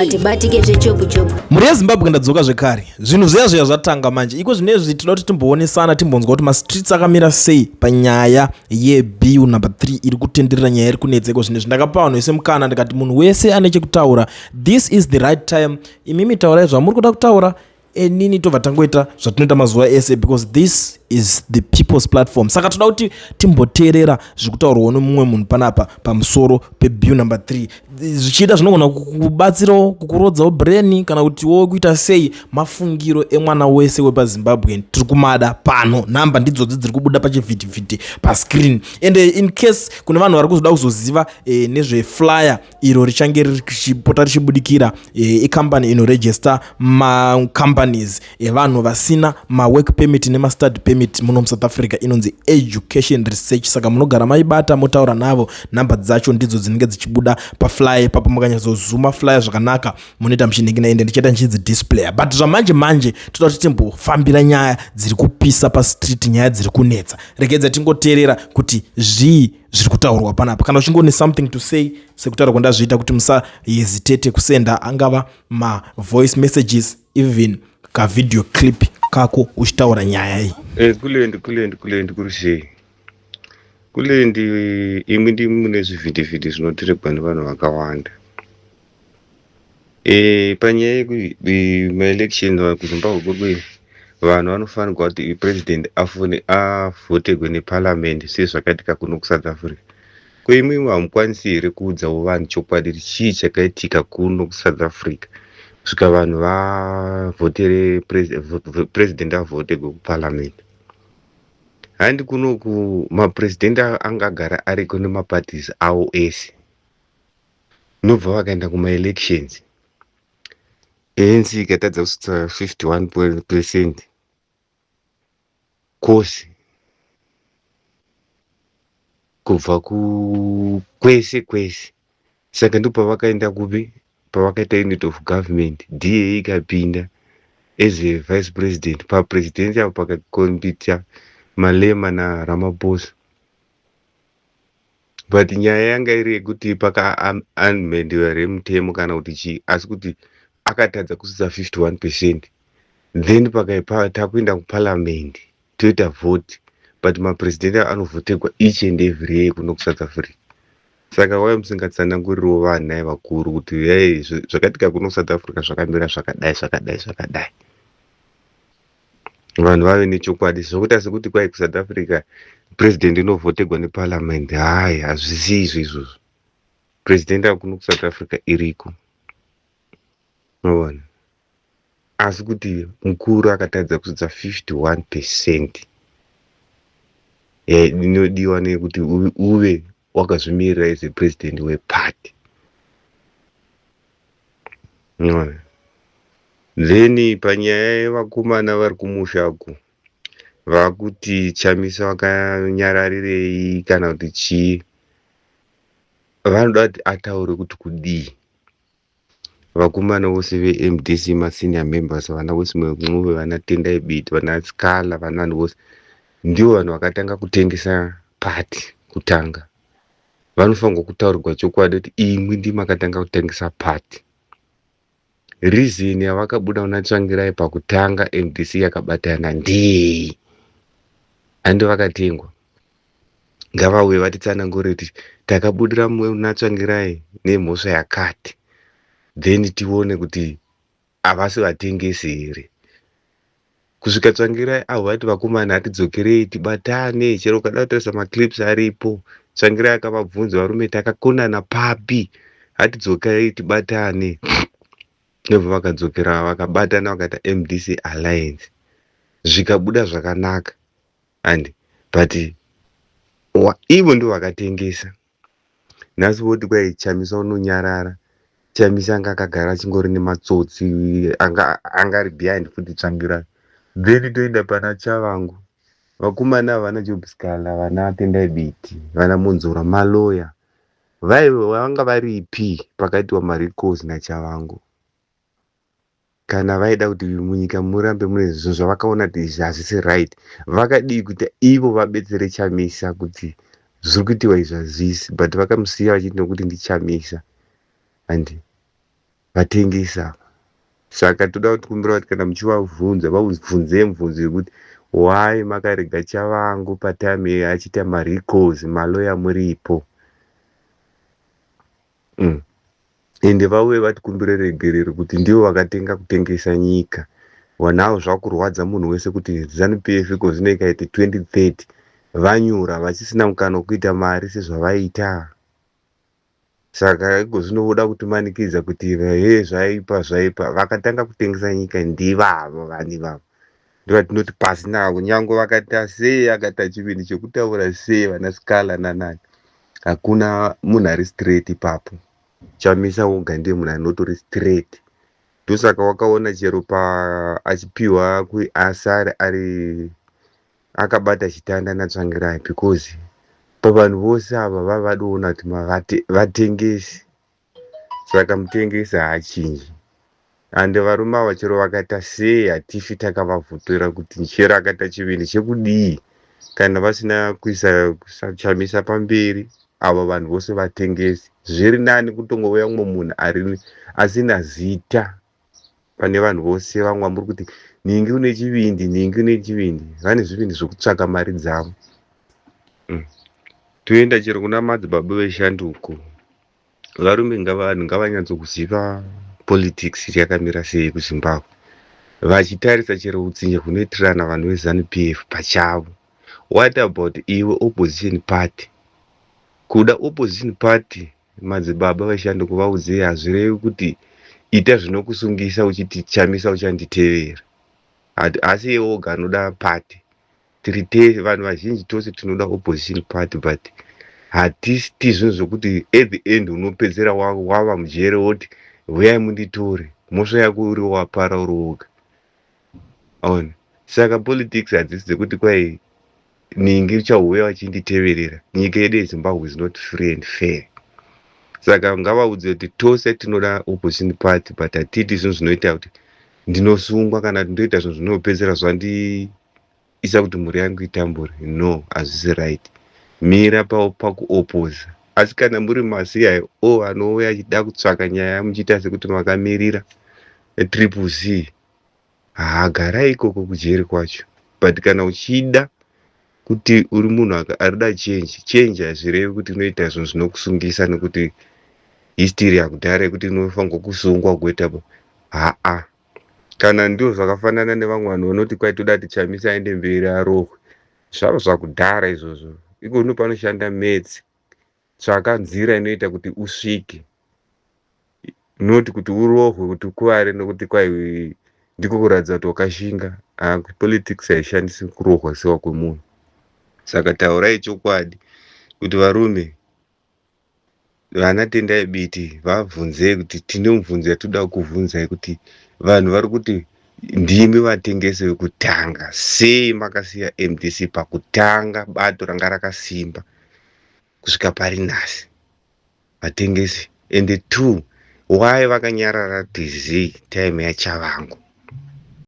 Atibatike zvechopu-chopu. Mhuri yeZimbabwe, ndadzoka zvekare. Zvinhu zviya zviya zvatanga manje. Iko zvinezvi tinoda kuti timboonesana, timbonzwa kuti mastreets akamira sei panyaya yebill number 3 iri kutenderera, nyaya iri kunetsa iko zvinezvi. Ndakapa vanhu vese mukana, ndikati munhu wese ane chekutaura, this is the right time. Imimi taurai zvamuri kuda kutaura, enini tobva tangoita zvatinoita mazuva ese, because this is the people's platform. Saka toda kuti timboteerera zviri kutaurwawo nemumwe munhu panapa pamusoro pebill number 3. Zvichiita zvinogona kubatsirawo kukurodzawo brain kana kutiwo kuita sei mafungiro emwana wese wepaZimbabwe. Tiri kumada pano, nhamba ndidzodzi dziri kubuda pachivhitivhiti pascreen. And in case kune vanhu vari kuzoda kuzoziva nezveflyer iro richange richipota richibudikira, ikambani inoregister macompanies evanhu vasina mawork permit nemastudy permit muno muSouth Africa, inonzi Education Research. Saka munogara maibata, motaura navo. Nhamba dzacho ndidzo dzinenge dzichibuda paflyer ipapo. Mukanyatsozuma flyer zvakanaka, munoita muchinhingina. Ende ndichaita ndichidzidisplaya, but zvamanje manje toda kuti timbofambira nyaya dziri kupisa pastreet, nyaya dziri kunetsa. Regedza tingoteerera kuti zvii zviri kutaurwa panapa. Kana uchingone something to say, sekutaura kwandazviita, kuti musahesitate kusenda, angava mavoice messages, even kavideo clip kako uchitaura nyaya iyi. Kulendi, kulendi, kulendi, kuri sei kulendi? Imwi ndimi mune zvivhitivhiti zvinoteregwa nevanhu vakawanda. Panyaya yemaelection kuZimbabwe kuri, vanhu vanofanirwa kuti president afune avhotegwe neparliament sezvakaitika kuno kuSouth Africa. Ko imwimwe hamukwanisi here kuudzawo vanhu chokwadi kuti chii chakaitika kuno kuSouth Africa kusvika vanhu vavhotere president avhotegwe kuparliament? Handi kunoku mapurezidendi anga agara ariko nemaparties avo ese, nobva vakaenda kumaelections, ANC ikatadza kusvitsa 51% kwose kubva kwese kwese. Saka ndopavakaenda kupi? Pavakaita unit of government, DA ikapinda as a vice president. Papresidency apo pakakombita Malema naRamaphosa, but nyaya yanga iri yekuti pakaamendiwa remutemo kana kuti chii, asi kuti akatadza kusvitsa 51%. Then pakaipa takuenda kuparliament, toita vote, but mapurezidendi anovhotegwa each and every year kuno kuSouth Africa. Saka wai musingatsananguririwo vanhu nai vakuru kuti hei, zvakaitika kuno kuSouth Africa zvakamira zvakadai, zvakadai, zvakadai, vanhu vave nechokwadi? Zvokuita sekuti kwai kuSouth Africa president inovhotegwa neparliament, hai, hazvisi izvo izvozvo. President akuno kuSouth Africa iriko, maona, asi kuti mukuru akatadza kusvitsa 51% inodiwa nekuti uve wakazvimirira as a president weparty, maona. Then panyaya yevakomana vari kumushaku vakuti Chamisa vakanyararirei kana kuti chii, vanoda kuti ataure kuti kudii. Vakomana vose veMDC, masenior members, vana Welshman Ncube, vana Tendai Biti, vana Sikhala, vanani vose, ndivo vanhu vakatanga kutengesa party kutanga. Vanofanirwa kutaurirwa chokwadi kuti imwi ndimakatanga kutengesa party. Reason yavakabuda kuna Tsvangirai pakutanga MDC yakabatana ndeyei? Handi vakatengwa? Ngavauye vatitsanangurire kuti takabudira muna Tsvangirai nemhosva yakati, then tione kuti havasi vatengesi here. Kusvika Tsvangirai avo vati, "Vakomana, hatidzokerei tibatane." Chero ukada kutarisa maclips aripo, Tsvangirai akavabvunza, "Varume, takakonana papi? Hatidzokerei tibatane." Ndobva vakadzokera, vakabatana, vakaita MDC Alliance, zvikabuda zvakanaka. And but ivo ndo vakatengesa. Nhasi voti kwai Chamisa unonyarara. Chamisa anga akagara achingori nematsotsi anga ari behind futi Tsvangirai. Then toenda pana Tshabangu. Vakomana vana Job Sikhala, vana Tendai Biti, vana Mwonzora, maloya vaive vanga varipi pakaitwa marecalls naTshabangu? Kana vaida kuti munyika murambe mune zvinhu zvavakaona kuti izvi hazvisi right, vakadii kuti ivo vabetsere Chamisa kuti zviri kuitiwa izvi hazvisi? But vakamusiya vachiti nokuti ndiChamisa. Handi Vatengesi ava. Saka toda kuti kumbira kuti kana muchivabvunza, vabvunzei mubvunzo yekuti why makarega Chavangu patime achiita marecalls, maloya muripo. Ende vauye vatikumbire regerero kuti ndivo vakatenga kutengesa nyika. Wanhau zvakurwadza munhu wese kuti ZANU PF iko zvino ikaita 2030 vanyura, vachisina mukana wekuita mari sezvavaita. Saka iko zvino voda kutimanikidza kuti he, zvaipa zvaipa. Vakatanga kutengesa nyika ndivavo vanhu ivavo, ndovatinoti pasi navo. Nyange vakaita sei, akaita chivindi chekutaura sei, vana Sikhala nanani, hakuna munhu ari straight ipapo. Chamisa woga ndiye munhu anotori straight. Ndosaka wakaona chero pa achipiwa asare ari akabata chitanda naTsvangirai, because pavanhu vose ava vavadoona kuti vatengesi. Saka mutengesi haachinji. Ande varume ava chero vakaita sei, hatifi takavavhotera kuti chero akaita chivindi chekudii, kana vasina kuisa Chamisa pamberi, ava vanhu vose vatengesi. Zviri nani kutongouya mumwe munhu ari asina zita pane vanhu vose vamwe vamuri kuti ningi une chivindi, ningi une chivindi. Vane zvivindi zvokutsvaka mari dzavo. Toenda chero kuna Madzibaba Veshanduko. Varume, vanhu ngavanyatsokuziva politics yakamira sei kuZimbabwe, vachitarisa chero utsinye hunoitirana vanhu veZANU PF pachavo. What about iwe opposition party? Kuda opposition party, Madzibaba Veshanduko, vaudzei, hazvirevi kuti ita zvinokusungisa uchiti Chamisa uchanditevera. Asi iye woga anoda party. Tiri te vanhu vazhinji tose tinoda opposition party, but hatisi zvinhu zvokuti at the end unopedzera wava mujere, woti huyai munditore, mhosva yako uri wapara uri woga aona. Saka politics hadzisi dzekuti kwai ningi uchauya vachinditeverera. Nyika yedu yeZimbabwe is not free and fair. Saka ngavaudze kuti tose tinoda opposition party, but hatiiti zvinhu zvinoita kuti ndinosungwa kana kuti ndoita zvinhu zvinopedzera zvandiisa kuti mhuri yangu itambure. No, hazvisi right. Mira pakuopoza. Asi kana muri maCIO anouya achida kutsvaka nyaya, muchiita sekuti makamirira Triple C, haagarai ikoko kujeri kwacho. But kana uchida kuti uri munhu arida change, change hazvirevi kuti unoita zvinhu zvinokusungisa, nekuti history yakudhara yekuti unofanirwa kusungwa kuita haa. Kana ndio zvakafanana nevamwe vanhu vanoti kwai toda kuti Chamisa aende mberi arohwe, zvavo zvakudhara izvozvo. Ikono panoshanda maths. Tsvaka nzira inoita kuti usvike, not kuti urohwe, kuti ukuvare, nekuti kwai ndiko kuratidza kuti wakashinga. Politics haishandisi kurohwa sewa kwemunhu. Saka taurai chokwadi kuti varume vana Tendai Biti, vabvunzei kuti tine mubvunzo yatoda kuvhunzai kuti vanhu vari kuti ndimi vatengesi vekutanga, sei makasiya MDC pakutanga, bato ranga rakasimba kusvika pari nhasi, vatengesi? And two, why vakanyarara tz time yaChavangu?